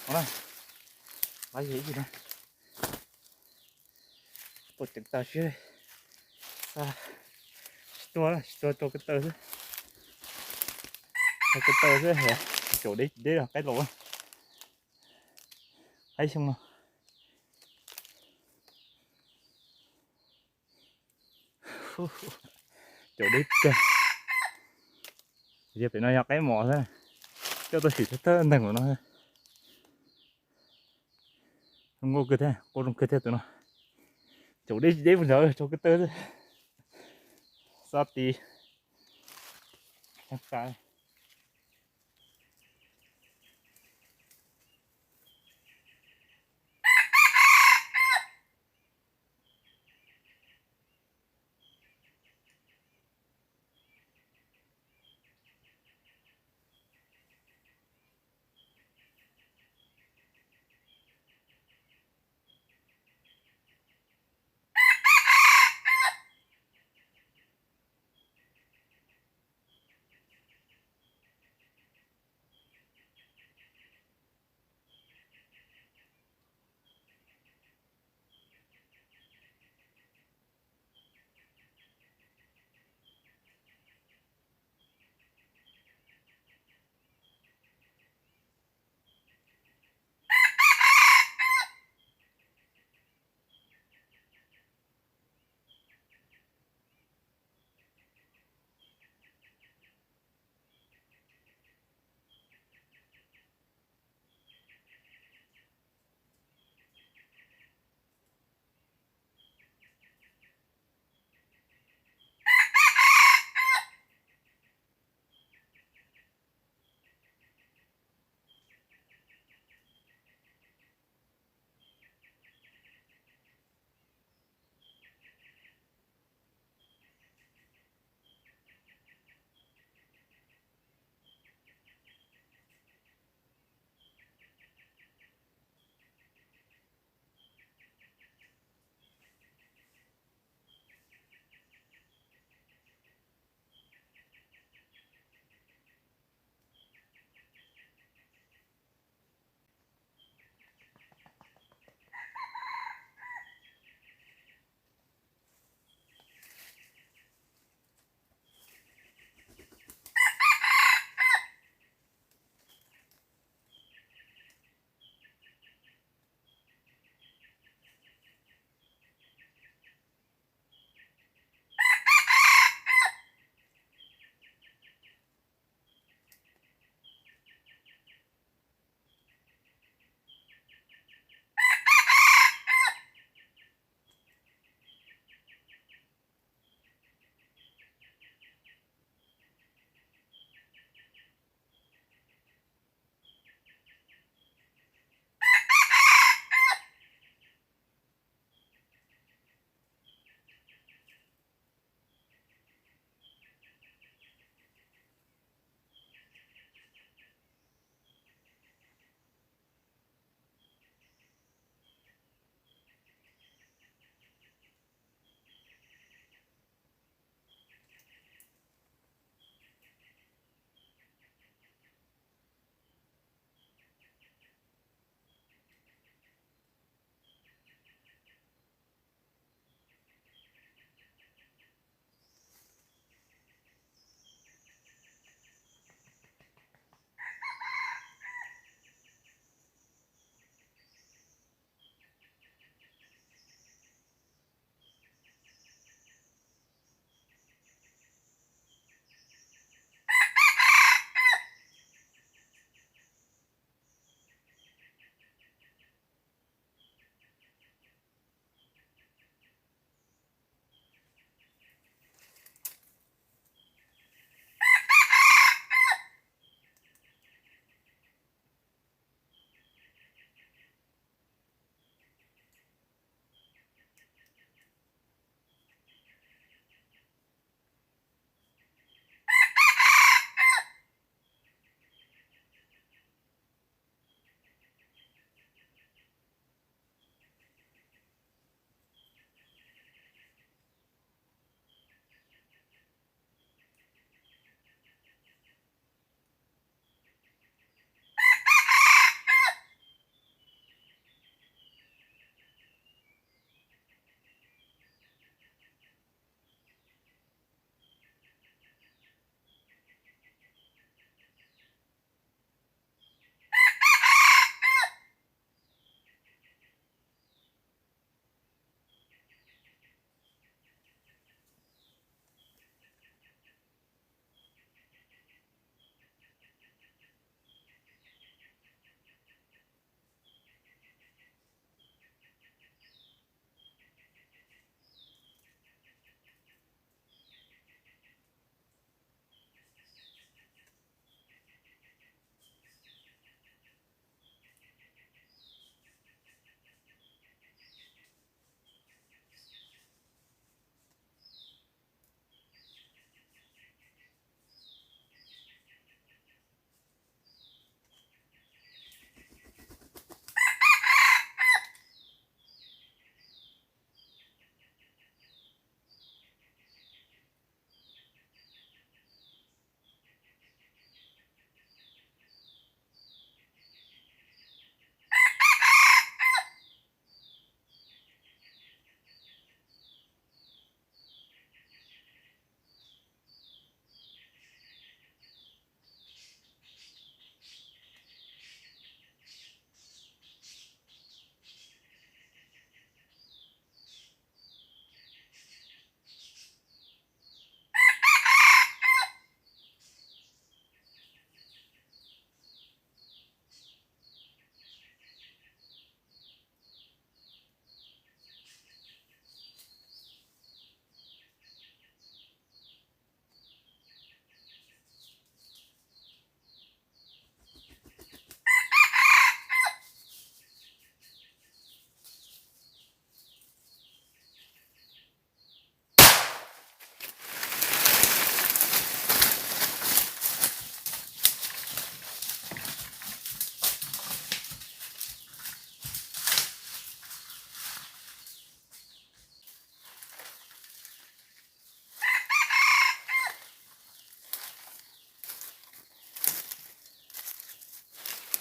no na, lab yog ib yig na, tuaj ceev tag siab, tsis tuag, tsis tuag rau ko taw xwb, rau ko taw xwb, caum deb deb los qaib laus, qaib xyoo no. Caum deb kawg. Yog pem no yog qaib mos xwb, coj tuaj sim thawj thawj nteeg no. Zoo nkauj kawg thiab, quaj zoo kawg thiab tus no. Caum deb deb mus nrad rau ko taw xwb. Xab ti.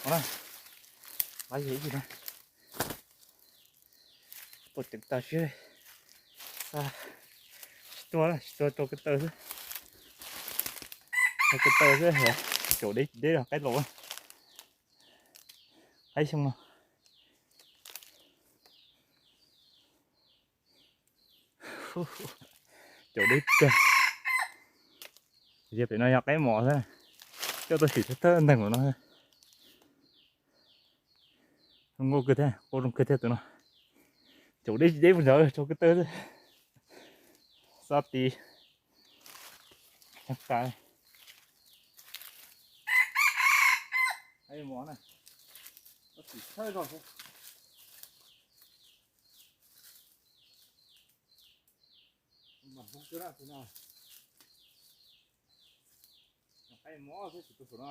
Ov na, lab yog ib yig na, tuaj ceev tag siab li. Tsis tuag, tsis tuag, rau ko taw xwb, rau ko taw xwb. Caum deb deb los qaib laus, qaib xyoo no. Caum deb tiag. Yog pem no yog qaib mos xwb, coj tuaj sim thawj thawj nteeg no. Zoo nkauj kawg thiab, quaj zoo kawg thiab tus no. Caum deb deb puag nrad rau ko taw xwb. Xab tis tas. Qaib mos na, sim thawj zaug xwb. Mas hoob twg na tus no, qaib mos xwb tus saum no.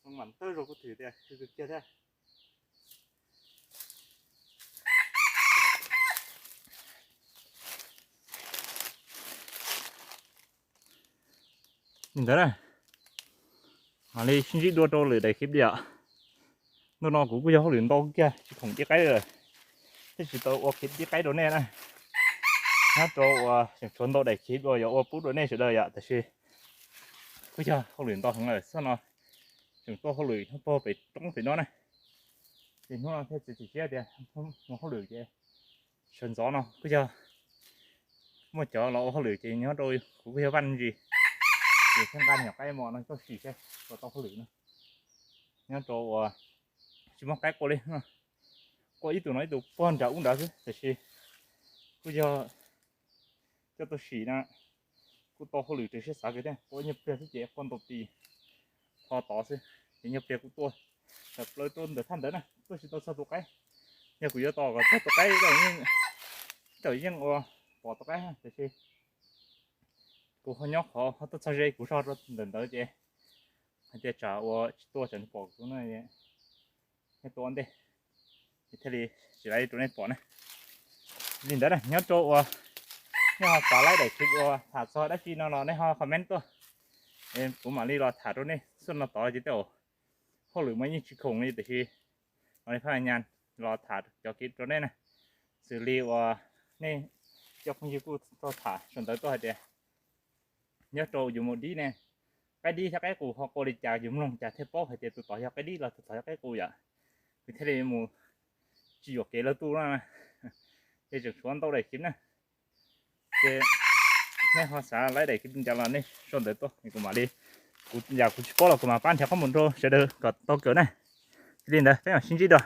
Zoo mas thawj zaug kuj thwm tias khwv kiag thiab. Li ntawd na, mam li sib ntsib dua rau lwm daim clip li os. Ntu no kuv kuj yog hauj lwm ntau kiag tsis khoom dib qaib lawm, thiaj tsis tau ua clip dib qaib rau nej na. Nyob rau uas tseem tshuav ntau daim clip uas yuav ua pub rau nej sawv daws yom, tab sis kuj yog hauj lwm ntau heev lawm, txog no tseem tuaj hauj lwm nyob puag pem roob pem no na. Ces hnub no thiaj txiav txim siab tias mus hauj lwm ces sawv ntxov no kuj yog muaj cov los ua hauj lwm ces nyob rau kuv kuj yog vaj ntsis, ces thiaj nqa me nyuam qaib mos no tuaj sim seb puas tau hauj lwm no. Nyob rau uas tsis muaj qaib qua li, qua ib tug no ib tug puag nram ub nrad xwb, tab sis kuj yog coj tuaj sim na, kuj tau hauj lwm raws siab xav kawg thiab, qua nyuag pliag xwb ces qua ntau tis ho tod xwb, ces nyuag pliag kuv tuaj tawm plaws rau ntawm thaj ntawd na, tuaj tsis tau txog tus qaib. Yog kuv yuav tos kom txog tus qaib, thaum yeej ua pom tus qaib, tab sis kuv ho nyob qhov ho tuaj txog ze kuv zog rau ntawm ntawd ces hais tias tsam uas tsis tuaj tsam nws pom kuv no, thiaj tuaj ua ntej, thiaj li tsis laiv rau nej pom na. Li ntawd na, nyob rau uas nej ho xav laiv daim clip uas tham txog dab tsi no los nej ho comment tuaj, kuv mam li los tham rau nej. Xub no tod ces tej zaum hauj lwm mas yeej tsis khoom li, tiam sis mam li phaj nyas los tham cov clip rau nej na. Xws li uas nej cov phooj ywg kuj tau tham sau ntawv tuaj hais tias nyob rau yus mus dib ne, qaib dib thiab qaib qus ho qua li cas, yus mloog cas thiaj paub hais tias tus tod yog qaib dib los tus tod yog qaib qus yom. Kuv thiaj li mus tsis yuam kev lawv tuaj na, ces tseem tshuav ntau daim clip na. Ces nej ho xav laiv daim clip li cas los nej sau ntawv tuaj kuv mam li, kuv yam kuv tsis paub los kuv mam pab nrhiav qhob mus rau sawv daws kom tau kawm na. Li ntawd peb mam sib ntsib dua.